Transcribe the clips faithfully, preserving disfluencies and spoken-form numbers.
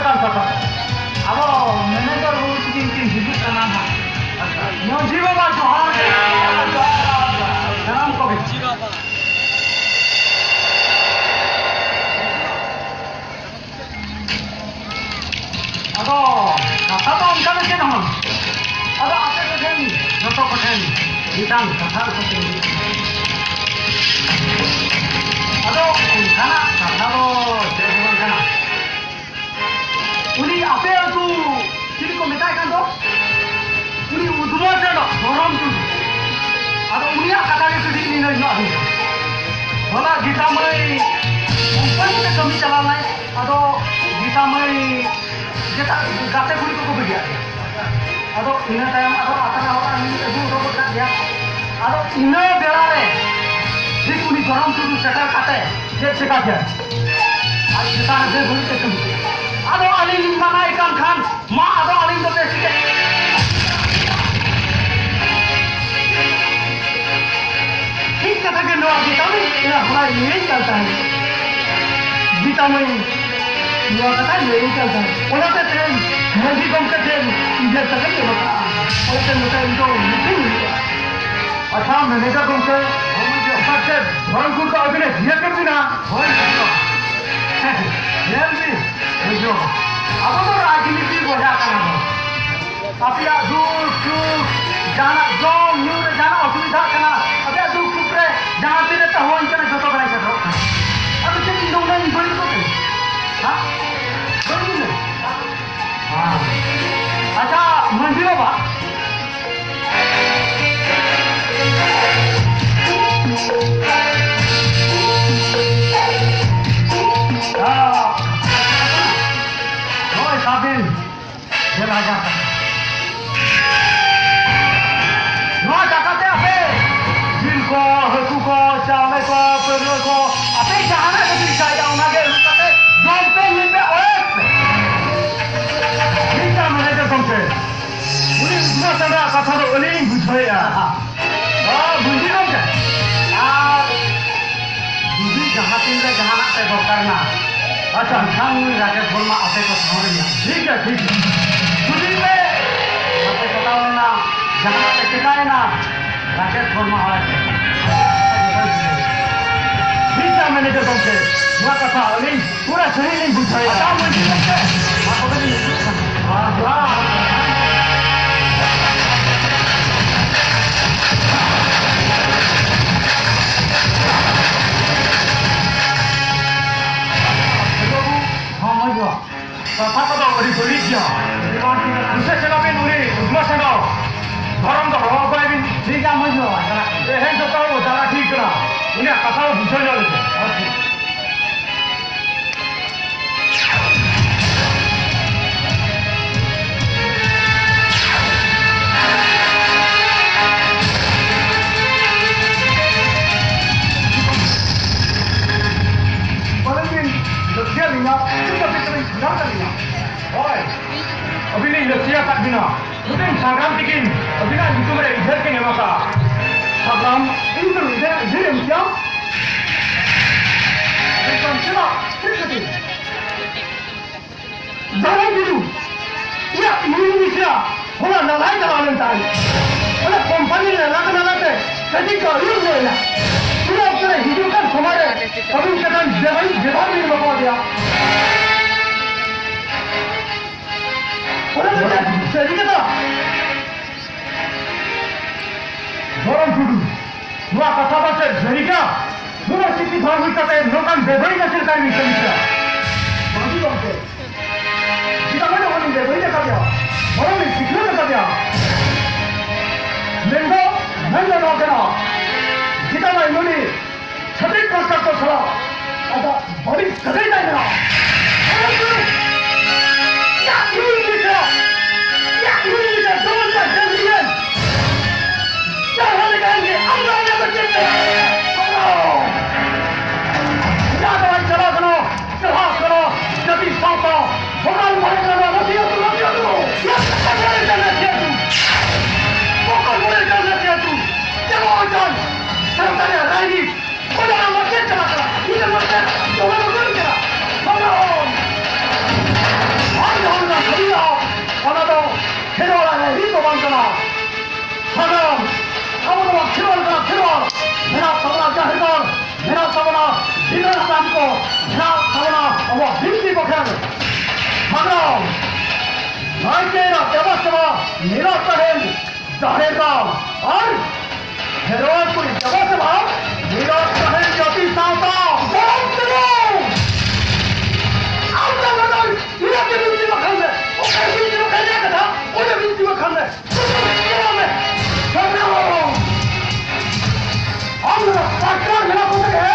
ᱟᱫᱚ ᱢᱮᱱᱮᱡᱟᱨ ᱵᱟᱹᱵᱩ ᱛᱤᱠᱤᱱ ᱠᱤᱱ ᱦᱤᱡᱩᱜ ᱠᱟᱱᱟ ᱱᱟᱦᱟᱜ᱾ ᱢᱟᱹᱡᱷᱤ ᱵᱟᱵᱟ ᱡᱚᱦᱟᱨ ᱜᱮ᱾ ᱥᱟᱱᱟᱢ ᱠᱚᱜᱮ᱾ ᱟᱫᱚ ᱠᱟᱛᱷᱟ ᱫᱚ ᱚᱱᱠᱟ ᱫᱚ ᱪᱮᱫ ᱦᱚᱸ ᱵᱟᱝ᱾ ᱟᱫᱚ ᱟᱯᱮ ᱠᱚᱴᱷᱮᱱ, ᱡᱚᱛᱚ ᱠᱚᱴᱷᱮᱱ ᱢᱤᱫᱴᱟᱝ ᱠᱟᱛᱷᱟ ᱠᱟᱛᱷᱟ ᱛᱮ ᱟᱫᱚ ᱚᱱᱠᱟᱱᱟᱜ ᱠᱟᱛᱷᱟ ᱫᱚ ᱪᱮᱫ ᱦᱚᱸ ᱵᱟᱝ ᱠᱟᱱᱟ᱾ ᱩᱱᱤ ᱟᱯᱮ ᱟᱹᱛᱩ ᱪᱤᱞᱤ ᱠᱚ ᱢᱮᱛᱟᱭ ᱠᱟᱱ ᱫᱚ? ᱩᱱᱤ ᱩᱫᱢᱟᱹ ᱪᱟᱸᱫᱚ ᱫᱷᱚᱨᱚᱢ ᱴᱩᱰᱩ᱾ ᱟᱫᱚ ᱩᱱᱤᱭᱟᱜ ᱠᱟᱛᱷᱟ ᱜᱮ ᱠᱟᱹᱴᱤᱡ ᱞᱤᱧ ᱞᱟᱹᱭ ᱧᱚᱜ ᱟᱹᱵᱤᱱ ᱠᱟᱱᱟ᱾ ᱦᱚᱞᱟ ᱜᱤᱛᱟ ᱢᱟᱹᱭ ᱠᱳᱢᱯᱟᱱᱤ ᱛᱮ ᱠᱟᱹᱢᱤ ᱪᱟᱞᱟᱣ ᱞᱮᱱᱟᱭ᱾ ᱟᱫᱚ ᱜᱤᱛᱟ ᱢᱟᱹᱭ ᱡᱮᱴᱟ ᱜᱟᱛᱮ ᱠᱩᱲᱤ ᱠᱚᱠᱚ ᱵᱟᱹᱜᱤᱭᱟᱫ ᱜᱮᱭᱟ᱾ ᱟᱫᱚ ᱤᱱᱟᱹ ᱛᱟᱭᱚᱢ ᱟᱫᱚ ᱟᱛᱨᱟ ᱦᱚᱲ ᱟᱹᱜᱩ ᱦᱚᱴᱚ ᱜᱚᱫ ᱠᱟᱜ ᱜᱮᱭᱟ᱾ ᱟᱫᱚ ᱤᱱᱟᱹ ᱵᱮᱲᱟ ᱨᱮ ᱴᱷᱤᱠ ᱩᱱᱤ ᱫᱷᱚᱨᱚᱢ ᱴᱩᱰᱩ ᱥᱮᱴᱮᱨ ᱠᱟᱛᱮ ᱪᱮᱫ ᱪᱮᱠᱟ ᱠᱮᱫ? ᱟᱨ ᱪᱮᱛᱟᱱ ᱨᱮ ᱵᱟᱹᱲᱤᱡ ᱮ ᱠᱟᱹᱢᱤ ᱠᱮᱫ᱾ ᱟᱫᱚ ᱟᱹᱞᱤᱧ ᱞᱤᱧ ᱢᱟᱱᱟᱭ ᱠᱟᱱ ᱠᱷᱟᱱ, ᱢᱟ ᱟᱫᱚ ᱟᱹᱞᱤᱧ ᱫᱚ ᱵᱮᱥ ᱜᱮ᱾ ᱴᱷᱤᱠ ᱠᱟᱛᱷᱟ ᱜᱮ ᱱᱚᱣᱟ ᱜᱮ ᱠᱟᱹᱢᱤ, ᱤᱧᱟᱹᱜ ᱦᱚᱲᱟᱭ ᱞᱟᱹᱭᱟᱹᱧ ᱠᱟᱱ ᱛᱟᱦᱮᱸᱫ᱾ ᱜᱤᱛᱟ ᱢᱟᱹᱭ, ᱱᱚᱣᱟ ᱠᱟᱛᱷᱟᱭ ᱞᱟᱹᱭᱟᱹᱧ ᱠᱟᱱ ᱛᱟᱦᱮᱸᱫ᱾ ᱚᱱᱟᱛᱮ ᱛᱮᱦᱮᱧ ᱢᱟᱹᱡᱷᱤ ᱜᱚᱢᱠᱮ ᱴᱷᱮᱱ ᱤᱧ ᱰᱷᱮᱨ ᱠᱟᱛᱷᱟᱧ ᱮᱢ ᱟᱠᱟᱫᱼᱟ᱾ ᱚᱱᱟᱛᱮ ᱱᱚᱛᱮ ᱤᱧ ᱫᱚ ᱢᱤᱫᱴᱤᱧ ᱦᱩᱭᱩᱜᱼᱟ᱾ ᱟᱪᱪᱷᱟ, ᱢᱮᱱᱮᱡᱟᱨ ᱜᱚᱢᱠᱮ, ᱚᱱᱟ ᱪᱮᱫ ᱫᱷᱚᱨᱚᱢ ᱠᱩᱲ ᱫᱚ ᱟᱹᱵᱤᱱᱮ ᱡᱤᱭᱟᱹ ᱠᱮᱫ ᱵᱤᱱᱟ? ᱦᱳᱭ, ᱦᱳᱭ᱾ ᱧᱮᱞ ᱵᱤᱱ, ᱵᱩᱡᱷᱟᱹᱣ᱾ ᱟᱵᱚ ᱫᱚ ᱨᱟᱡᱽᱱᱤᱛᱤ ᱵᱚᱭᱦᱟ ᱠᱟᱱᱟ ᱵᱚᱱ᱾ ᱟᱯᱮᱭᱟᱜ ᱫᱩᱠ ᱥᱩᱠ, ᱡᱟᱦᱟᱱᱟᱜ ᱡᱚᱢ ᱧᱩ ᱨᱮ ᱡᱟᱦᱟᱱᱟᱜ ᱚᱥᱩᱵᱤᱫᱷᱟᱜ ᱠᱟᱱᱟ, ᱟᱯᱮᱭᱟᱜ ᱫᱩᱠ ᱥᱩᱠ ᱨᱮ ᱡᱟᱦᱟᱸ ᱛᱤᱱᱟᱹᱜ ᱯᱮ ᱦᱚᱦᱚᱧ ᱠᱟᱱᱟ, ᱡᱚᱛᱚ ᱵᱮᱲᱟᱧ ᱥᱮᱴᱮᱨᱚᱜ ᱠᱟᱱᱟ᱾ ᱟᱫᱚ ᱪᱮᱫ ᱤᱧ ᱫᱚ ᱩᱱᱟᱹᱜ ᱤᱧ ᱵᱟᱹᱲᱤᱡ ᱠᱚ ᱠᱟᱱᱟ? ᱦᱮᱸ? ᱵᱟᱹᱲᱤᱡ ᱤᱧ ᱞᱟᱹᱭ? ᱦᱮᱸ᱾ ᱟᱪᱪᱷᱟ, ᱢᱟᱹᱡᱷᱤ ᱵᱟᱵᱟ, ᱦᱮᱸ᱾ ᱱᱚᱜᱼᱚᱭ ᱥᱟᱵ ᱵᱤᱱ᱾ ᱰᱮᱲ ᱦᱟᱡᱟᱨ ᱴᱟᱠᱟ᱾ ᱱᱚᱣᱟ ᱴᱟᱠᱟ ᱛᱮ ᱟᱯᱮ ᱡᱤᱞ ᱠᱚ, ᱦᱟᱹᱠᱩ ᱠᱚ, ᱪᱟᱣᱞᱮ ᱠᱚ, ᱯᱟᱹᱣᱨᱟᱹ ᱠᱚ, ᱟᱯᱮ ᱡᱟᱦᱟᱱᱟᱜ ᱜᱮᱯᱮ ᱤᱪᱪᱷᱟᱭᱮᱫᱟ, ᱚᱱᱟ ᱜᱮ ᱟᱹᱜᱩ ᱠᱟᱛᱮ ᱡᱚᱢ ᱯᱮ, ᱧᱩᱭ ᱯᱮ, ᱚᱲᱮᱡ ᱯᱮ᱾ ᱢᱤᱫᱴᱟᱝ ᱢᱮᱱᱮᱡᱟᱨ ᱜᱚᱢᱠᱮ, ᱩᱱᱤ ᱩᱫᱢᱟ ᱥᱟᱸᱜᱟ ᱠᱟᱛᱷᱟ ᱫᱚ ᱟᱹᱞᱤᱧ ᱞᱤᱧ ᱵᱩᱡᱷᱟᱹᱣᱮᱫᱼᱟ᱾ ᱦᱮᱸ, ᱵᱩᱡᱷᱟᱹᱣ ᱜᱚᱢᱠᱮ᱾ ᱟᱨ ᱡᱩᱫᱤ ᱡᱟᱦᱟᱸ ᱛᱤᱱ ᱨᱮ ᱡᱟᱦᱟᱱᱟᱜ ᱯᱮ ᱫᱚᱨᱠᱟᱨ ᱮᱱᱟ, ᱟᱪᱪᱷᱟ, ᱮᱱᱠᱷᱟᱱ ᱱᱩᱭ ᱨᱟᱠᱮᱥ ᱵᱚᱨᱢᱟ ᱟᱯᱮ ᱠᱚ ᱥᱟᱶ ᱨᱮ ᱢᱮᱱᱟᱜᱼᱟ᱾ ᱴᱷᱤᱠ ᱜᱮᱭᱟ, ᱴᱷᱤᱠ ᱜᱮᱭᱟ᱾ ᱡᱩᱫᱤ ᱯᱮ ᱟᱯᱮ ᱪᱟᱞᱟᱣ ᱮᱱᱟ, ᱡᱟᱦᱟᱱᱟᱜ ᱯᱮ ᱪᱮᱠᱟᱭᱮᱱᱟ, ᱨᱟᱠᱮᱥ ᱵᱚᱨᱢᱟ ᱦᱚᱲ ᱴᱷᱤᱠ ᱜᱮᱭᱟ, ᱢᱮᱱᱮᱡᱟᱨ ᱜᱚᱢᱠᱮ, ᱱᱚᱣᱟ ᱠᱟᱛᱷᱟ ᱟᱹᱞᱤᱧ ᱯᱩᱨᱟᱹ ᱥᱟᱹᱨᱤ ᱞᱤᱧ ᱵᱩᱡᱷᱟᱹᱣᱮᱫᱟ᱾ ᱟᱪᱪᱷᱟ, ᱢᱟᱹᱡᱷᱤ ᱜᱚᱢᱠᱮ, ᱢᱟ ᱛᱚᱵᱮ ᱞᱤᱧ ᱦᱤᱡᱩᱜ ᱠᱟᱱᱟ᱾ ᱟᱪᱪᱷᱟ᱾ ᱦᱚᱸ, ᱢᱟᱹᱡᱷᱤ ᱵᱟᱵᱟ᱾ ᱠᱟᱛᱷᱟ ᱠᱚᱫᱚ ᱟᱹᱰᱤ ᱵᱟᱹᱲᱤᱡ ᱜᱮᱭᱟ᱾ ᱵᱤᱥᱮᱥ ᱠᱟᱭᱛᱮ ᱩᱱᱤ ᱩᱫᱽᱢᱟ ᱥᱟᱸᱜᱟᱣ ᱫᱷᱚᱨᱚᱢ ᱫᱚ ᱦᱚᱦᱚ ᱟᱠᱚᱣᱟᱭ ᱵᱤᱱ᱾ ᱴᱷᱤᱠ ᱜᱮᱭᱟ, ᱢᱟᱹᱡᱷᱤ ᱵᱟᱵᱟ, ᱪᱟᱞᱟᱜ ᱠᱟᱱᱟ᱾ ᱛᱮᱦᱮᱧ ᱡᱚᱛᱚ ᱦᱚᱲ ᱵᱚ ᱪᱟᱞᱟᱜ ᱴᱷᱤᱠ ᱠᱟᱱᱟ᱾ ᱩᱱᱤᱭᱟᱜ ᱠᱟᱛᱷᱟ ᱵᱚ ᱵᱩᱡᱷᱟᱹᱣ ᱧᱚᱜ ᱞᱮᱜᱮ᱾ ᱦᱳᱭ, ᱴᱷᱤᱠ᱾ ᱯᱟᱞᱮᱱ ᱵᱤᱱ ᱞᱟᱹᱠᱛᱤᱭᱟᱫ ᱞᱤᱧᱟ, ᱪᱮᱫ ᱠᱷᱟᱹᱛᱤᱨ ᱛᱮᱵᱤᱱ ᱵᱷᱮᱡᱟ ᱟᱠᱟᱫ ᱞᱤᱧᱟ? ᱦᱳᱭ, ᱟᱹᱵᱤᱱ ᱞᱤᱧ ᱞᱟᱹᱠᱛᱤᱭᱟᱠᱟᱫ ᱵᱤᱱᱟ᱾ ᱱᱩᱠᱤᱱ ᱥᱟᱸᱜᱟᱢ ᱛᱤᱠᱤᱱ ᱟᱹᱵᱤᱱᱟᱜ ᱧᱩᱛᱩᱢ ᱨᱮ ᱤᱡᱷᱟᱹᱨ ᱠᱤᱱ ᱮᱢ ᱟᱠᱟᱫᱼᱟ᱾ ᱥᱟᱸᱜᱟᱢ? ᱤᱧ ᱫᱚ ᱱᱩᱭ ᱴᱷᱮᱱ ᱤᱡᱷᱟᱹᱨ ᱮᱢ ᱠᱮᱭᱟ? ᱢᱮᱱᱠᱷᱟᱱ ᱪᱮᱫᱟᱜ? ᱪᱮᱫ ᱠᱷᱟᱹᱛᱤᱨ? ᱫᱟᱲᱟᱱ ᱠᱤᱫᱩ ᱤᱧᱟᱜ ᱢᱤᱞ ᱢᱤᱥᱨᱟ ᱦᱚᱞᱟ ᱱᱟᱞᱟᱭ ᱪᱟᱞᱟᱣ ᱞᱮᱱ ᱛᱟᱦᱮᱸᱫ᱾ ᱚᱱᱟ ᱠᱳᱢᱯᱟᱱᱤ ᱱᱟᱞᱟ ᱠᱟᱱᱟ ᱱᱟᱛᱮ ᱠᱟᱹᱴᱤᱡ ᱠᱚ ᱟᱹᱭᱩᱨ ᱧᱚᱜ ᱮᱱᱟ᱾ ᱤᱱᱟᱹ ᱚᱠᱛᱚ ᱨᱮ ᱦᱤᱡᱩᱜ ᱠᱟᱱ ᱥᱚᱢᱚᱭ ᱨᱮ ᱟᱹᱵᱤᱱ ᱪᱮᱛᱟᱱ ᱵᱮᱵᱟᱹᱲᱤᱡ ᱵᱮᱵᱚᱦᱟᱨ ᱵᱤᱱ ᱮᱢᱟ ᱠᱟᱣᱫᱮᱭᱟ᱾ ᱚᱱᱟ ᱫᱚ ᱪᱮᱫ ᱥᱟᱹᱨᱤ ᱠᱟᱛᱷᱟ? ᱫᱷᱚᱨᱚᱢ ᱴᱩᱰᱩ, ᱱᱚᱣᱟ ᱠᱟᱛᱷᱟ ᱫᱚ ᱪᱮᱫ ᱥᱟᱹᱨᱤ ᱜᱮᱭᱟ? ᱱᱩᱱᱟᱹᱜ ᱥᱤᱠᱠᱷᱤᱛ ᱦᱚᱲ ᱦᱩᱭ ᱠᱟᱛᱮ ᱱᱚᱝᱠᱟᱱ ᱵᱮᱵᱟᱹᱲᱤᱡ ᱟᱪᱟᱨ ᱠᱟᱹᱢᱤ ᱠᱟᱹᱢᱤ ᱠᱮᱫᱟ? ᱢᱟᱹᱡᱷᱤ ᱜᱚᱢᱠᱮ, ᱪᱮᱫᱟᱜ ᱢᱟᱱᱮ ᱩᱱᱤ ᱵᱮᱵᱟᱹᱲᱤᱡ ᱟᱠᱟᱫᱮᱭᱟ? ᱵᱚᱨᱚᱝ ᱞᱤᱧ ᱥᱤᱠᱷᱱᱟᱹᱛ ᱟᱠᱟᱫᱮᱭᱟ᱾ ᱢᱮᱱᱫᱚ, ᱢᱮᱱᱫᱚ ᱱᱚᱣᱟ ᱠᱟᱱᱟ, ᱪᱮᱫᱟᱜ ᱢᱟ ᱩᱱᱤ ᱪᱷᱟᱹᱛᱤᱠ ᱯᱟᱥᱴᱟ ᱠᱚ ᱥᱟᱞᱟᱜ ᱟᱡᱟᱜ ᱵᱟᱹᱲᱤᱡ ᱥᱟᱹᱜᱟᱹᱭ ᱛᱟᱭ ᱢᱮᱱᱟᱜᱼᱟ᱾ ᱚᱱᱟᱛᱮ ᱤᱧᱟᱜ ᱤᱢᱤᱡᱽ ᱞᱮᱠᱟ, ᱤᱧᱟᱜ ᱤᱢᱤᱡᱽ ᱞᱮᱠᱟ ᱡᱮᱢᱚᱱ ᱤᱧᱟᱜ ᱡᱟᱹᱝᱨᱤᱭᱟᱹ ᱡᱟᱦᱟᱸ ᱞᱮᱠᱟ ᱜᱮ ᱟᱢ ᱫᱚ ᱚᱱᱟ ᱫᱚ ᱪᱮᱫ ᱯᱮ ᱥᱟᱯᱲᱟᱣ? ᱡᱟᱦᱟᱸ ᱫᱚ ᱵᱟᱝ ᱪᱟᱞᱟᱣ ᱠᱟᱱᱟ, ᱪᱟᱞᱟᱣ ᱠᱟᱱᱟ ᱡᱟᱹᱛᱤ ᱥᱟᱶᱛᱟ ᱵᱚᱠᱟᱞ ᱢᱚᱬᱮ ᱠᱟᱱᱟ ᱨᱟᱹᱥᱤ ᱟᱹᱛᱩ, ᱨᱟᱹᱥᱤ ᱟᱹᱛᱩ᱾ ᱵᱚᱠᱟᱞ ᱢᱚᱬᱮ ᱠᱟᱱᱟ ᱨᱟᱹᱥᱤ ᱟᱹᱛᱩ᱾ ᱪᱟᱞᱟᱣ ᱟᱠᱟᱱ ᱥᱟᱶᱛᱟ ᱨᱮᱭᱟᱜ ᱨᱟᱭᱨᱤᱛ ᱚᱱᱟ ᱟᱢᱟᱜ ᱪᱮᱫ ᱪᱟᱞᱟᱜ ᱠᱟᱱᱟ? ᱤᱧ ᱫᱚ ᱱᱚᱰᱮ ᱡᱚᱢᱟ ᱫᱚ ᱵᱟᱹᱧ ᱪᱟᱞᱟᱜ᱾ ᱵᱟᱵᱟ ᱥᱟᱜᱟᱲ ᱱᱟᱭᱠᱮ ᱨᱟᱜ ᱫᱮᱵᱟ ᱥᱮᱵᱟ ᱱᱤᱨᱟᱴ ᱛᱟᱦᱮᱱ ᱡᱟᱦᱮᱨ ᱜᱟᱲ ᱟᱨ ᱠᱷᱮᱨᱣᱟᱲ ᱠᱩᱲᱤ ᱫᱮᱵᱟ ᱥᱮᱵᱟ ᱱᱤᱨᱟᱴ ᱛᱟᱦᱮᱱ ᱡᱟᱹᱛᱤ ᱥᱟᱶᱛᱟ᱾ ᱵᱟᱝ ᱛᱮᱫᱚ! ᱟᱢ ᱫᱚ ᱱᱚᱰᱮ ᱱᱤᱨᱟᱴ ᱵᱤᱱᱛᱤ ᱵᱟᱠᱷᱟᱱ ᱢᱮ᱾ ᱚᱠᱟᱨᱮ ᱵᱤᱱᱛᱤ ᱵᱟᱠᱷᱟᱱ ᱨᱮᱭᱟᱜ ᱠᱟᱛᱷᱟ? ᱚᱸᱰᱮ ᱵᱤᱱᱛᱤ ᱵᱟᱠᱷᱟᱱ ᱢᱮ᱾ ᱟᱢ ᱫᱚ ᱯᱟᱴᱱᱟᱨ ᱢᱮᱱᱟᱜ ᱠᱚ ᱛᱮᱜᱮ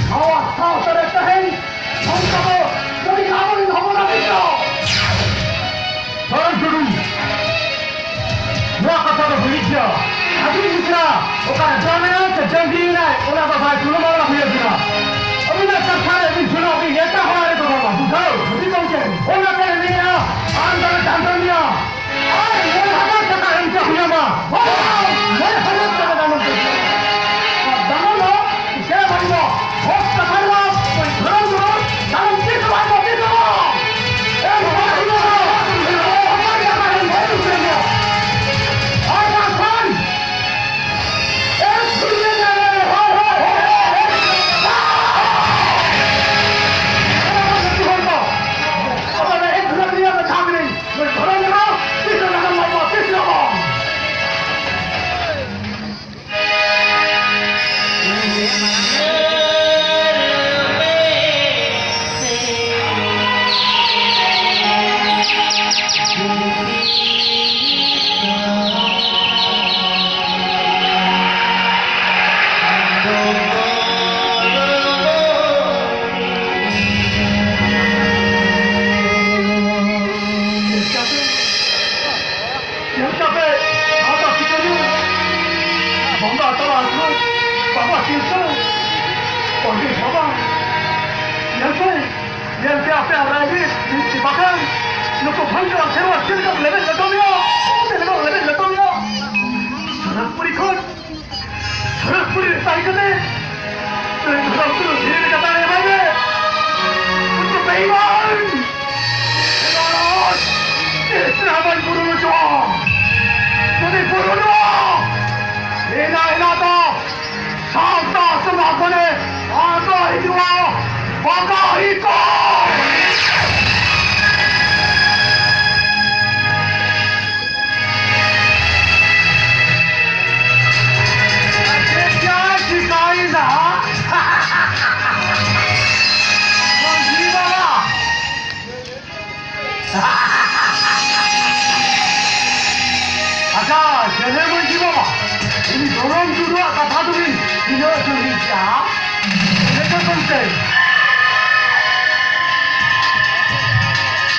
ᱱᱚᱣᱟ ᱥᱟᱶᱛᱟ ᱨᱮ ᱛᱮᱦᱮᱧ ᱱᱚᱝᱠᱟ ᱫᱚ ᱡᱩᱫᱤ ᱟᱵᱚᱨᱮᱱ ᱦᱚᱯᱚᱱ ᱟᱹᱰᱤ ᱠᱚ ᱫᱷᱚᱨᱚᱢ ᱴᱩᱰᱩ, ᱱᱚᱣᱟ ᱠᱟᱛᱷᱟ ᱫᱚ ᱦᱤᱲᱤᱡ ᱜᱮᱭᱟ᱾ ᱟᱹᱵᱤᱱ ᱜᱤᱫᱽᱨᱟᱹ ᱚᱠᱟᱨᱮ ᱡᱚᱢᱮᱱᱟᱭ ᱥᱮ ᱰᱟᱹᱝᱨᱤᱭᱮᱱᱟᱭ, ᱚᱱᱟ ᱫᱚ ᱵᱟᱭ ᱛᱩᱞᱟᱹᱢᱟ, ᱚᱱᱟ ᱦᱩᱭ ᱟᱹᱵᱤᱱᱟ᱾ ᱟᱹᱵᱤᱱᱟᱜ ᱠᱟᱛᱷᱟ ᱨᱮ ᱟᱹᱵᱤᱱ ᱥᱩᱱᱩᱢ ᱟᱹᱵᱤᱱ ᱮᱴᱟᱜ ᱦᱚᱲᱟᱜ ᱨᱮᱫᱚ ᱵᱟᱝᱟ, ᱵᱩᱡᱷᱟᱹᱣ? ᱦᱩᱫᱤᱥ ᱜᱚᱢᱠᱮ, ᱚᱱᱟ ᱛᱮᱞᱮ ᱢᱮᱱᱮᱜᱼᱟ, ᱟᱢ ᱫᱚᱞᱮ ᱪᱟᱸᱫᱚ ᱢᱮᱭᱟ᱾ ᱟᱨ ᱢᱚᱬᱮ ᱦᱟᱡᱟᱨ ᱴᱟᱠᱟ ᱮᱢ ᱪᱚ ᱦᱩᱭᱟᱢᱟ᱾ ᱦᱳᱭ, ᱢᱚᱬᱮ ᱦᱟᱡᱟᱨ ᱴᱟᱠᱟ ᱫᱟᱱᱚᱢ ᱪᱚ ᱦᱩᱭᱟᱢᱟ᱾ ᱟᱨ ᱫᱟᱱᱚᱢ ᱫᱚ ᱪᱮᱫ ᱵᱟᱹᱱᱩᱜᱼᱟ? ᱦᱚᱲ ᱠᱟᱛᱷᱟ ᱨᱮᱢᱟ ᱳᱭ ᱫᱷᱚᱨᱚᱢ ᱜᱩᱨᱩ ᱫᱟᱱᱚᱢ ᱛᱤᱥ ᱦᱚᱸ ᱵᱟᱭ ᱵᱟᱹᱛᱤᱞᱚᱜᱼᱟ᱾ ᱮᱢ ᱦᱩᱭᱩᱜᱼᱟ, ᱢᱚᱬᱮ ᱦᱟᱡᱟᱨ ᱴᱟᱠᱟ ᱮᱢ ᱦᱩᱭᱩᱜᱼᱟ᱾ ᱟᱨ ᱵᱟᱝᱠᱷᱟᱱ ᱮᱢ ᱦᱩᱭᱩᱜᱼᱟ, ᱦᱳᱭ, ᱦᱳᱭ, ᱦᱳᱭ, ᱦᱳᱭ᱾ ᱚᱱᱟ ᱫᱚ ᱮᱠ ᱫᱷᱚᱨᱚᱢ ᱨᱮᱭᱟᱜ ᱫᱚ ᱡᱟᱦᱟᱸ ᱢᱮᱱᱟᱹᱧ, ᱱᱩᱭ ᱫᱷᱚᱨᱚᱢ ᱜᱩᱨᱩ ᱛᱤᱥ ᱦᱚᱸ ᱫᱟᱱᱚᱢ ᱵᱟᱭ ᱮᱢᱚᱜᱼᱟ, ᱛᱤᱥ ᱦᱚᱸ ᱵᱟᱝ᱾ ᱧᱮᱞ ᱠᱟᱛᱮ ᱵᱟᱵᱟ ᱥᱤᱠᱟᱹᱨᱤᱭᱟᱹ, ᱵᱚᱸᱜᱟ ᱛᱟᱞᱟ ᱟᱹᱛᱩ, ᱵᱟᱵᱟ ᱥᱤᱞᱠᱟᱹ, ᱯᱚᱱᱰᱤᱛ ᱵᱟᱵᱟ, ᱧᱮᱞ ᱯᱮ, ᱧᱮᱞ ᱯᱮ ᱟᱯᱮ ᱟᱨ ᱨᱟᱭᱨᱤᱛ ᱵᱤᱱᱛᱤ ᱵᱟᱠᱷᱟᱱ, ᱱᱩᱠᱩ ᱵᱷᱟᱝᱠᱟᱨ ᱥᱮᱨᱣᱟ ᱪᱮᱫ ᱞᱮᱠᱟ ᱞᱮᱵᱮᱫ ᱞᱮᱴᱚ ᱢᱮᱭᱟ, ᱪᱮᱫ ᱞᱮᱠᱟ ᱞᱮᱵᱮᱫ ᱞᱮᱴᱚ ᱢᱮᱭᱟ᱾ ᱥᱚᱱᱟᱯᱩᱨᱤ ᱠᱷᱚᱱ ᱥᱚᱱᱟᱯᱩᱨᱤ ᱨᱮ ᱛᱟᱦᱮᱸ ᱠᱟᱛᱮ ᱱᱩᱭ ᱫᱷᱚᱨᱚᱢ ᱜᱩᱨᱩ ᱫᱷᱤᱨᱤ ᱞᱮᱠᱟ ᱫᱟᱲᱮ ᱮᱢᱟᱭ ᱢᱮ᱾ ᱩᱱᱠᱩ ᱵᱮᱭᱤᱢᱟᱱ ᱛᱤᱥ ᱨᱮᱦᱚᱸ ᱵᱟᱹᱧ ᱯᱩᱨᱩᱱ ᱦᱚᱪᱚᱣᱟᱜᱼᱟ᱾ ᱡᱩᱫᱤ ᱯᱩᱨᱩᱱᱚᱜᱼᱟ, ᱤᱱᱟᱹ ᱦᱤᱞᱳᱜ ᱫᱚ ᱥᱟᱶᱛᱟ ᱥᱚᱢᱟᱡᱽ ᱨᱮ ᱟᱬᱜᱚ ᱦᱤᱡᱩᱜᱼᱟ ᱵᱟᱫᱟ ᱦᱤᱠᱚ᱾ ᱩᱱᱤ ᱫᱷᱚᱨᱚᱢ ᱴᱩᱰᱩᱣᱟᱜ ᱠᱟᱛᱷᱟ ᱫᱚᱵᱤᱱ ᱛᱤᱱᱟᱹᱜ ᱥᱟᱺᱜᱤᱧ ᱠᱮᱜᱼᱟ? ᱞᱟᱹᱭ ᱛᱟᱵᱚᱱ ᱯᱮ᱾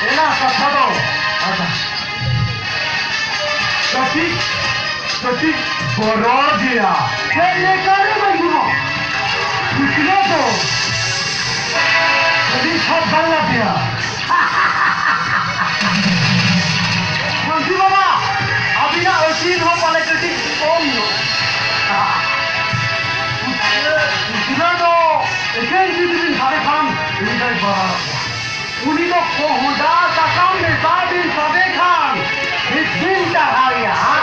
ᱚᱱᱟ ᱠᱟᱛᱷᱟ ᱫᱚ ᱟᱫᱚ ᱠᱟᱹᱴᱤᱡ, ᱠᱟᱹᱴᱤᱡ ᱵᱚᱨᱚ ᱜᱮᱭᱟ᱾ ᱪᱮᱫ ᱞᱮᱠᱟ ᱨᱮ ᱵᱟᱹᱧ ᱵᱩᱡᱷᱟᱹᱣᱟ? ᱠᱩᱪᱞᱟᱹ ᱫᱚ ᱟᱹᱰᱤ ᱥᱟᱵᱫᱷᱟᱱ ᱞᱟᱜᱟᱜᱼᱟ᱾ ᱢᱟᱹᱡᱷᱤ ᱵᱟᱵᱟ, ᱟᱹᱵᱤᱱᱟᱜ ᱟᱹᱠᱤᱞ ᱦᱚᱸ ᱯᱟᱞᱮ ᱠᱟᱹᱴᱤᱡ ᱠᱚᱢ ᱧᱚᱜ᱾ ᱠᱩᱪᱞᱟᱹ, ᱠᱩᱪᱞᱟᱹ ᱫᱚ ᱮᱠᱮᱱ ᱡᱩᱫᱤ ᱵᱤᱱ ᱥᱟᱵᱮ ᱠᱷᱟᱱ, ᱩᱱᱤ ᱫᱚᱭ ᱵᱟᱲᱟᱣ ᱠᱚᱣᱟ᱾ ᱩᱱᱤ ᱫᱚ ᱠᱚᱦᱚᱸᱰᱟ ᱥᱟᱠᱟᱢ ᱢᱮᱥᱟ ᱵᱤᱱ ᱥᱟᱵᱮ ᱠᱷᱟᱱ, ᱴᱷᱤᱠ ᱵᱤᱱ ᱴᱟᱨᱦᱟᱣᱮᱭᱟ, ᱦᱟᱸ?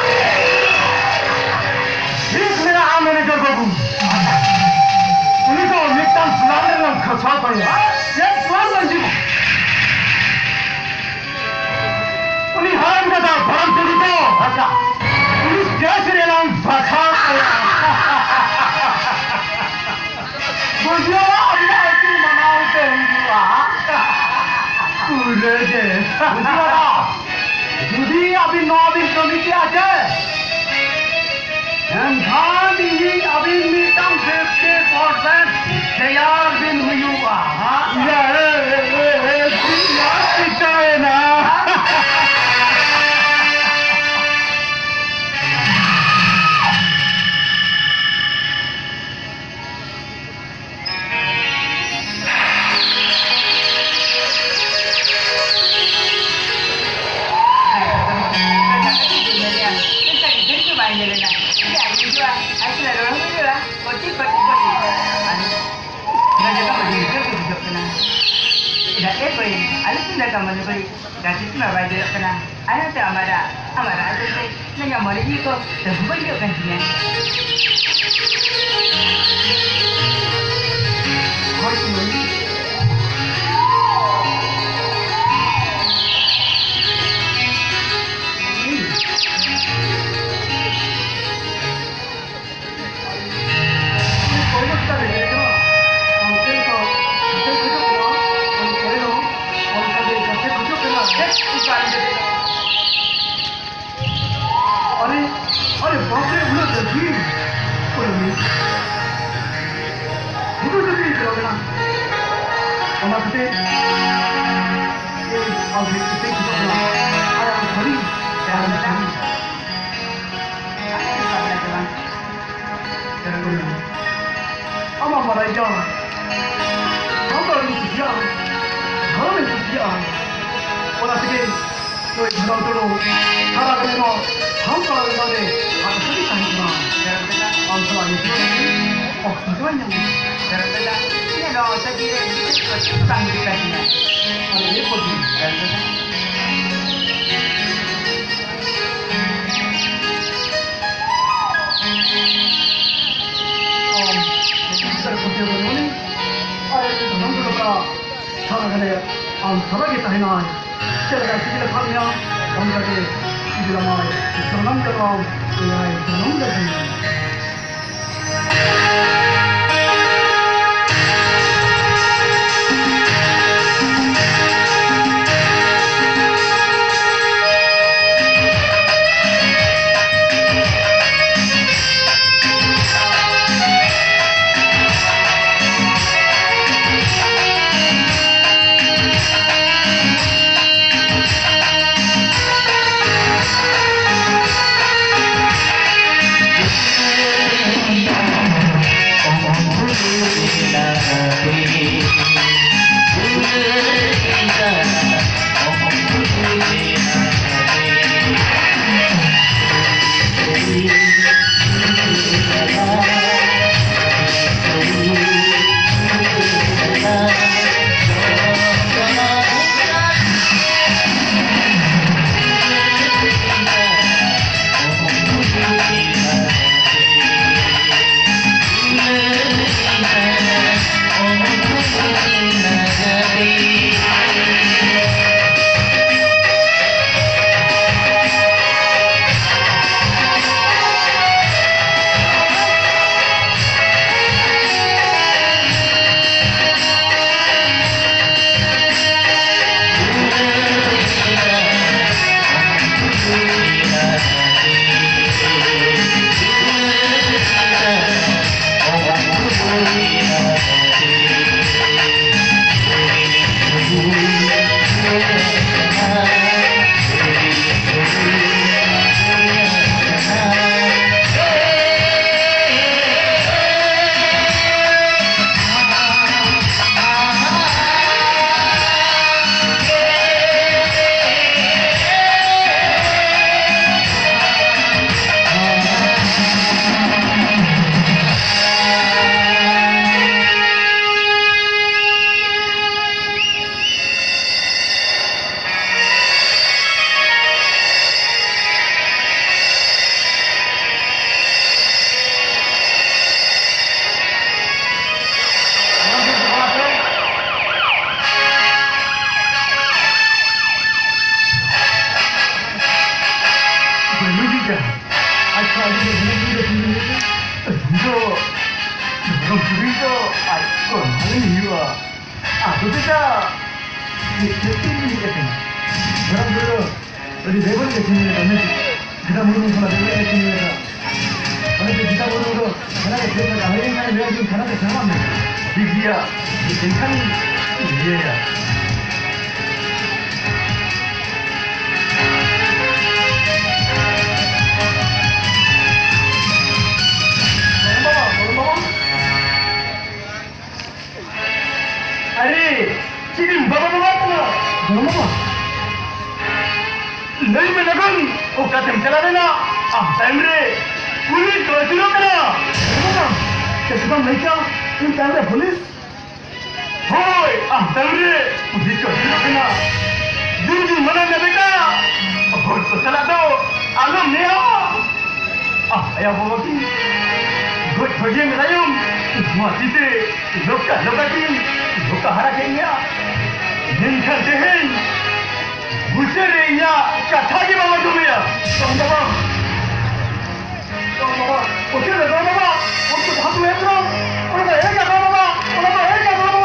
ᱴᱷᱤᱠ ᱢᱮᱱᱟᱜᱼᱟ, ᱢᱮᱱᱮᱡᱟᱨ ᱵᱟᱹᱵᱩ᱾ ᱩᱱᱤ ᱫᱚ ᱢᱤᱫᱴᱟᱝ ᱯᱞᱟᱱ ᱨᱮᱞᱟᱝ ᱜᱷᱟᱥᱟᱣ ᱛᱟᱭᱟ᱾ ᱪᱮᱫ ᱯᱞᱟᱱ, ᱢᱟᱹᱡᱷᱤ? ᱩᱱᱤ ᱦᱟᱲᱟᱢ ᱜᱟᱫᱟ ᱵᱷᱟᱲᱟᱢ ᱴᱩᱰᱩ ᱫᱚ, ᱟᱪᱪᱷᱟ, ᱩᱱᱤ ᱥᱴᱮᱡᱽ ᱨᱮᱞᱟᱝ ᱵᱟᱪᱷᱟᱣ ᱠᱟᱭᱟ᱾ ᱵᱩᱡᱷᱟᱹᱣᱟ, ᱟᱵᱤᱱᱟᱜ ᱟᱹᱛᱩ ᱢᱟᱱᱟᱣ ᱛᱮ ᱦᱩᱭᱩᱜᱼᱟ᱾ ᱯᱩᱨᱟᱹ ᱜᱮ᱾ ᱵᱩᱡᱷᱟᱹᱣᱟ, ᱡᱩᱫᱤ ᱟᱹᱵᱤᱱ ᱱᱚᱣᱟ ᱵᱤᱱ ᱠᱟᱹᱢᱤ ᱠᱮᱭᱟ ᱥᱮ, ᱮᱱᱠᱷᱟᱱ ᱤᱧ ᱟᱹᱵᱤᱱ ᱢᱤᱫᱴᱟᱝ ᱯᱷᱤᱯᱴᱤ ᱯᱟᱨᱥᱮᱱᱴ ᱛᱮᱭᱟᱨ ᱵᱤᱱ ᱦᱩᱭᱩᱜᱼᱟ, ᱦᱟᱸ? ᱤᱭᱟᱹ, ᱮ, ᱮ, ᱮ, ᱮ, ᱪᱮᱫ ᱪᱤᱠᱟᱹᱭᱮᱱᱟ? ᱵᱟᱭ ᱧᱮᱞᱮᱱᱟ᱾ ᱪᱮᱫᱟᱜ ᱦᱤᱡᱩᱜᱼᱟ? ᱟᱡ ᱥᱟᱞᱟᱜ ᱨᱚᱲ ᱦᱚᱸ ᱦᱩᱭᱩᱜᱼᱟ᱾ ᱠᱚᱴᱤ, ᱠᱚᱴᱤ, ᱠᱚᱴᱤ᱾ ᱟᱨ ᱱᱚᱰᱮ ᱫᱚ ᱟᱹᱰᱤ ᱩᱛᱟᱹᱨ ᱠᱚ ᱵᱩᱡᱷᱟᱹᱜ ᱠᱟᱱᱟ᱾ ᱪᱮᱫᱟᱜ ᱮ ᱵᱟᱹᱭ? ᱟᱞᱮ ᱥᱮᱱ ᱫᱟᱠᱟ ᱢᱟᱹᱱᱩ ᱵᱟᱹᱲᱤᱡ᱾ ᱜᱟᱛᱮ ᱥᱮ ᱢᱟ ᱵᱟᱭ ᱵᱮᱨᱚᱜ ᱠᱟᱱᱟ᱾ ᱟᱭᱳ ᱛᱮ ᱟᱢᱟᱨᱟ, ᱟᱢᱟᱨᱟ ᱟᱸᱡᱚᱢ ᱛᱮ ᱤᱧᱟᱹᱜ ᱢᱚᱱᱮ ᱡᱤᱣᱤ ᱠᱚ ᱛᱟᱹᱦᱩ ᱵᱟᱹᱲᱤᱡᱚᱜ ᱠᱟᱱ ᱛᱤᱧᱟ᱾ ᱦᱳᱭ ᱢᱟᱹᱭ᱾ ᱟᱨᱮ, ᱟᱨᱮ ᱵᱟᱯ ᱨᱮ, ᱩᱱᱟᱹᱜ ᱡᱚᱞᱫᱤ? ᱟᱢ ᱴᱷᱮᱱ ᱤᱠᱟᱹᱧ ᱠᱷᱚᱡᱚᱜ ᱠᱟᱱᱟ᱾ ᱟᱨ ᱟᱢ ᱥᱟᱹᱨᱤ, ᱟᱨ ᱟᱢ ᱥᱟᱹᱨᱤ᱾ ᱟᱢ ᱢᱟ ᱵᱟᱲᱟᱭ ᱜᱮᱭᱟᱢ, ᱟᱢ ᱫᱚ ᱟᱹᱰᱤᱧ ᱠᱩᱥᱤᱭᱟᱜᱼᱟ, ᱫᱷᱚᱨᱚᱢᱤᱧ ᱠᱩᱥᱤᱭᱟᱜᱼᱟ᱾ ᱚᱱᱟ ᱛᱮᱜᱮ ᱱᱩᱭ ᱫᱷᱚᱨᱚᱢ ᱴᱩᱰᱩ ᱥᱟᱨᱟ ᱜᱷᱟᱹᱲᱤ ᱱᱚᱣᱟ ᱥᱟᱱᱛᱟᱲ ᱵᱚᱸᱜᱟ ᱨᱮ ᱟᱴᱠᱟᱣ ᱛᱟᱦᱮᱸ ᱠᱟᱱᱟ᱾ ᱟᱢ ᱥᱟᱞᱟᱜ ᱧᱮᱯᱮᱞ ᱞᱟᱹᱜᱤᱫ ᱚᱠᱛᱚ ᱜᱮ ᱵᱟᱭ ᱧᱟᱢᱟ᱾ ᱱᱚᱣᱟ ᱛᱟᱹᱜᱤ ᱨᱮ ᱟᱹᱰᱤ ᱡᱳᱨ ᱠᱟᱹᱴᱤᱡ ᱵᱟᱝ ᱦᱩᱭᱩᱜ ᱠᱟᱱ ᱛᱤᱧᱟ᱾ ᱟᱫᱚ ᱱᱤᱭᱟᱹ ᱠᱚ ᱫᱤᱱ ᱟᱢ ᱤᱥᱚᱨ ᱯᱟᱹᱛᱭᱟᱹᱣ ᱵᱟᱹᱱᱩᱜ ᱟᱹᱱᱤᱡ᱾ ᱟᱨ ᱩᱱᱤ ᱫᱷᱚᱨᱚᱢ ᱜᱩᱨᱩ ᱫᱚ ᱥᱟᱨᱟ ᱜᱷᱟᱱᱮ ᱟᱢ ᱥᱟᱞᱟᱜ ᱜᱮ ᱛᱟᱦᱮᱱᱟᱭ᱾ ᱪᱮᱫ ᱞᱮᱠᱟ ᱥᱤᱵᱤᱞ ᱟᱠᱟᱫ ᱢᱮᱭᱟ, ᱚᱱᱠᱟ ᱜᱮ ᱥᱤᱵᱤᱞ ᱟᱢᱟᱭ᱾ ᱥᱟᱱᱟᱢ ᱡᱚᱱᱚᱢ ᱮᱭᱟᱭ ᱡᱚᱱᱚᱢ ᱞᱟᱹᱜᱤᱫ᱾ ᱪᱮᱫ ᱪᱮᱫ ᱛᱮᱢ ᱤᱫᱤ ᱠᱟᱛᱮ? ᱜᱚᱨᱚᱢ ᱵᱩᱨᱩ ᱫᱚ ᱟᱹᱰᱤ ᱵᱮᱵᱟᱹᱲᱤᱡ ᱮ ᱠᱟᱹᱢᱤ ᱞᱮᱫᱟ, ᱢᱮᱱ ᱡᱮᱴᱟ ᱢᱩᱨᱢᱩ ᱥᱟᱞᱟᱜ ᱵᱮᱵᱟᱹᱲᱤᱡ ᱮ ᱠᱟᱹᱢᱤ ᱞᱮᱫᱟ᱾ ᱚᱱᱟᱛᱮ ᱡᱮᱴᱟ ᱢᱩᱨᱢᱩ ᱫᱚ ᱛᱷᱟᱱᱟ ᱨᱮ ᱯᱷᱮᱨ ᱞᱟᱜᱟ ᱦᱩᱭ ᱞᱮᱱᱠᱷᱟᱱ ᱞᱟᱹᱭ ᱟᱹᱫᱤᱧ ᱛᱷᱟᱱᱟ ᱛᱮ ᱥᱮᱱᱚᱜ ᱢᱮ᱾ ᱴᱷᱤᱠ ᱜᱮᱭᱟ, ᱮᱱᱠᱷᱟᱱ ᱤᱧ ᱤᱭᱟᱹᱭᱟ᱾ ᱜᱚᱲᱚᱢ ᱵᱟᱵᱟ, ᱜᱚᱲᱚᱢ ᱵᱟᱵᱟ᱾ ᱟᱨᱮ, ᱪᱮᱫ ᱮᱢ ᱵᱟᱵᱟ ᱵᱟᱵᱟ ᱠᱟᱱᱟ? ᱵᱟᱵᱟ ᱵᱟᱵᱟ? ᱞᱟᱹᱭ ᱢᱮ ᱞᱚᱜᱚᱱ, ᱚᱠᱟᱛᱮᱢ ᱪᱟᱞᱟᱣ ᱞᱮᱱᱟ? ᱟᱢ ᱛᱟᱭᱚᱢ ᱨᱮ ᱯᱩᱞᱤᱥ ᱠᱚ ᱟᱹᱪᱩᱨᱚᱜ ᱠᱟᱱᱟ᱾ ᱵᱟᱵᱟ ᱵᱟᱵᱟ, ᱪᱮᱫ ᱵᱟᱢ ᱞᱟᱹᱭ ᱠᱮᱫᱟ? ᱤᱧ ᱛᱟᱭᱚᱢ ᱨᱮ ᱯᱩᱞᱤᱥ? ᱦᱳᱭ, ᱟᱢ ᱛᱟᱭᱚᱢ ᱨᱮ ᱯᱩᱞᱤᱥ ᱠᱚ ᱟᱹᱪᱩᱨᱚᱜ ᱠᱟᱱᱟ᱾ ᱡᱩᱫᱤ ᱢᱟᱱᱟ ᱢᱮ ᱵᱮᱴᱟ, ᱦᱚᱲ ᱠᱚ ᱥᱟᱞᱟᱜ ᱫᱚ ᱟᱞᱚᱢ ᱱᱮᱭᱟᱣᱟ᱾ ᱟᱢ ᱟᱭᱳ ᱵᱟᱵᱟ ᱠᱤᱱ ᱜᱚᱡ ᱵᱷᱟᱹᱜᱤᱭᱮᱱ ᱛᱟᱭᱚᱢ, ᱱᱚᱣᱟ ᱛᱤᱛᱮ ᱞᱚᱠᱟ ᱞᱚᱠᱟ ᱠᱤᱱ ᱞᱚᱠᱟ ᱦᱟᱨᱟ ᱠᱮᱫ ᱢᱮᱭᱟ᱾ ᱢᱮᱱᱠᱷᱟᱱ ᱛᱮᱦᱮᱧ ᱵᱩᱪᱟᱹᱨ ᱨᱮ ᱤᱧᱟᱜ ᱠᱟᱛᱷᱟ ᱜᱮ ᱵᱟᱢ ᱟᱸᱡᱚᱢᱮᱭᱟ᱾ ᱵᱟᱝ ᱫᱚ ᱵᱟᱝ᱾ ᱵᱟᱝ ᱫᱚ ᱵᱟᱝ᱾ ᱵᱩᱪᱟᱹᱨ ᱨᱮ ᱵᱟᱝ ᱫᱚ ᱵᱟᱝ᱾ ᱩᱱᱠᱩ ᱡᱟᱦᱟᱸ ᱠᱚ ᱮᱢ ᱠᱟᱱᱟ, ᱚᱱᱟ ᱫᱚ ᱮᱲᱮ ᱠᱟᱛᱷᱟ ᱵᱟᱝ᱾ ᱚᱱᱟ ᱫᱚ ᱮᱲᱮ ᱠᱟᱛᱷᱟ ᱵᱟᱝ᱾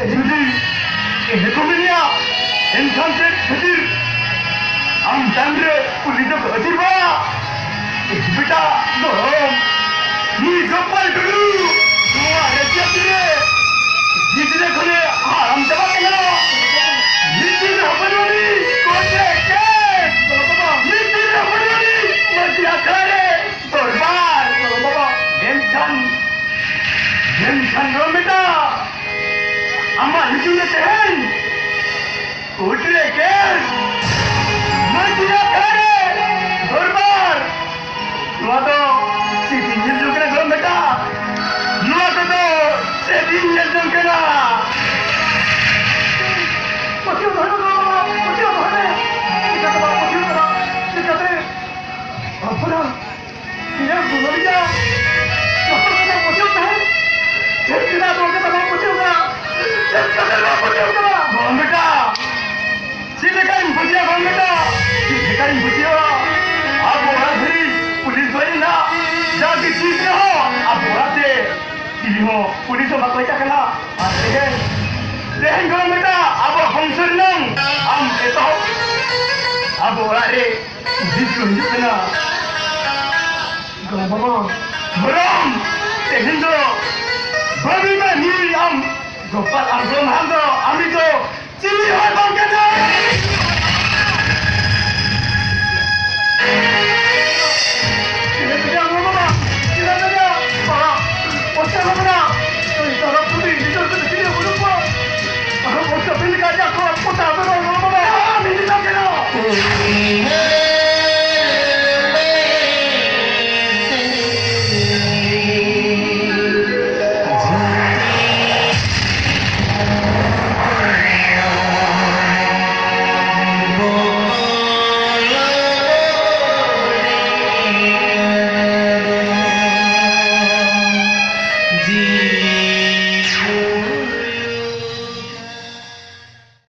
ᱡᱩᱫᱤ ᱮᱱᱮ ᱠᱚ ᱢᱮᱱᱮᱭᱟ, ᱮᱱᱠᱷᱟᱱ ᱪᱮᱫ ᱠᱷᱟᱹᱛᱤᱨ ᱟᱢ ᱛᱟᱭᱚᱢ ᱨᱮ ᱯᱩᱞᱤᱥ ᱫᱚᱠᱚ ᱟᱹᱪᱩᱨ ᱵᱟᱲᱟᱜᱼᱟ? ᱵᱮᱴᱟ ᱜᱚᱲᱚᱢ, ᱱᱩᱭ ᱜᱳᱯᱟᱞ ᱴᱩᱰᱩ ᱱᱚᱣᱟ ᱨᱟᱡᱽᱡᱚ ᱨᱮ ᱜᱤᱫᱽᱨᱟᱹ ᱠᱷᱚᱱᱮ ᱦᱟᱲᱟᱢ ᱪᱟᱵᱟᱜ ᱠᱟᱱᱟ᱾ ᱢᱤᱫ ᱫᱤᱱ ᱨᱮ ᱦᱚᱯᱚᱱ ᱢᱟᱹᱱᱤ ᱠᱳᱨᱴ ᱨᱮ ᱠᱮᱥ, ᱢᱤᱫ ᱫᱤᱱ ᱨᱮ ᱦᱚᱯᱚᱱ ᱢᱟᱹᱱᱤ ᱢᱟᱹᱡᱷᱤ ᱟᱠᱷᱲᱟ ᱨᱮ ᱫᱚᱨᱵᱟᱨ᱾ ᱢᱮᱱᱠᱷᱟᱱ, ᱢᱮᱱᱠᱷᱟᱱ ᱜᱚᱲᱚᱢ ᱵᱮᱴᱟ, ᱟᱢᱟᱜ ᱧᱩᱛᱩᱢ ᱫᱚ ᱛᱮᱦᱮᱧ ᱠᱳᱨᱴ ᱨᱮ ᱠᱮᱥ, ᱢᱟᱹᱡᱷᱤ ᱟᱠᱷᱲᱟ ᱨᱮ ᱫᱚᱨᱵᱟᱨ᱾ ᱱᱚᱣᱟ ᱫᱚ ᱪᱮᱫ ᱤᱧ ᱧᱮᱞ ᱡᱚᱝ ᱠᱟᱱᱟ ᱜᱚᱲᱚᱢ ᱵᱮᱴᱟ? ᱱᱚᱣᱟ ᱠᱚᱫᱚ ᱪᱮᱫ ᱤᱧ ᱧᱮᱞ ᱡᱚᱝ ᱠᱟᱱᱟ? ᱯᱟᱹᱛᱭᱟᱹᱣ ᱫᱚᱦᱚᱭ ᱢᱮ ᱜᱚᱲᱚᱢ ᱵᱟᱵᱟ, ᱯᱟᱹᱛᱭᱟᱹᱣ ᱫᱚᱦᱚᱭ ᱢᱮ᱾ ᱪᱤᱠᱟᱹᱛᱮ ᱵᱟᱢ ᱯᱟᱹᱛᱭᱟᱹᱣ ᱠᱟᱱᱟ? ᱪᱤᱠᱟᱹᱛᱮ? ᱵᱟᱹᱲᱤᱡᱟ᱾ ᱡᱚᱛᱚ ᱠᱚ ᱯᱟᱹᱛᱭᱟᱹᱣ ᱛᱟᱦᱮᱸᱫ᱾ ᱪᱮᱫ ᱪᱮᱫᱟᱜ ᱱᱚᱣᱟ ᱠᱟᱛᱷᱟ ᱵᱟᱢ ᱯᱟᱹᱛᱭᱟᱹᱣ ᱠᱟᱱᱟ? ᱪᱮᱫ ᱠᱟᱛᱮ ᱵᱟᱢ ᱯᱟᱹᱛᱭᱟᱹᱣ ᱠᱟᱱᱟ? ᱵᱟᱝ ᱵᱮᱴᱟ, ᱪᱮᱫ ᱞᱮᱠᱟᱧ ᱯᱟᱹᱛᱭᱟᱹᱣᱟ ᱵᱟᱝ ᱵᱮᱴᱟ? ᱪᱮᱫ ᱞᱮᱠᱟᱧ ᱯᱟᱹᱛᱭᱟᱹᱣᱟ? ᱟᱵᱚ ᱚᱲᱟᱜ ᱫᱷᱟᱹᱨᱤᱡ ᱯᱩᱞᱤᱥ ᱠᱚ ᱦᱮᱡ ᱮᱱᱟ᱾ ᱡᱟᱜᱮ ᱪᱮᱫ ᱨᱮᱦᱚᱸ ᱟᱵᱚ ᱚᱲᱟᱜ ᱛᱮ ᱪᱤᱞᱤ ᱦᱚᱸ ᱯᱩᱞᱤᱥ ᱦᱚᱸ ᱵᱟᱠᱚ ᱦᱮᱡ ᱟᱠᱟᱱᱟ᱾ ᱟᱨ ᱛᱮᱦᱮᱧ, ᱛᱮᱦᱮᱧ ᱜᱚᱲᱚᱢ ᱵᱮᱴᱟ, ᱟᱵᱚ ᱵᱚᱝᱥᱚ ᱨᱮᱱᱟᱝ ᱟᱢ ᱮᱛᱚᱦᱚᱵ ᱟᱵᱚ ᱚᱲᱟᱜ ᱨᱮ ᱦᱤᱡᱩᱜ ᱠᱚ ᱦᱤᱡᱩᱜ ᱠᱟᱱᱟ᱾ ᱜᱚᱲᱚᱢ ᱵᱟᱵᱟ᱾ ᱜᱚᱲᱚᱢ, ᱛᱮᱦᱮᱧ ᱫᱚ ᱵᱟᱹᱵᱤ ᱢᱮ ᱱᱩᱭ ᱟᱢ ᱜᱚᱯᱟᱞ ᱟᱢ ᱜᱚᱲᱚᱢ ᱦᱟᱲᱟᱢ ᱫᱚ ᱟᱢ ᱫᱚ ᱪᱤᱞᱤ ᱦᱚᱲ ᱵᱟᱝ ᱠᱟᱱᱟ᱾ ᱪᱮᱫ ᱞᱮᱠᱟ ᱜᱚᱲᱚᱢ ᱵᱟᱵᱟ? ᱪᱮᱫ ᱞᱮᱠᱟ? ᱵᱟᱵᱟ, ᱚᱪᱮ ᱵᱟᱵᱟ, ᱛᱚ ᱤᱧ ᱫᱚ ᱯᱩᱨᱟᱹ ᱤᱧ ᱫᱚ ᱪᱤᱞᱤ ᱦᱚᱸ ᱵᱟᱹᱱᱩᱜ ᱠᱚᱣᱟ᱾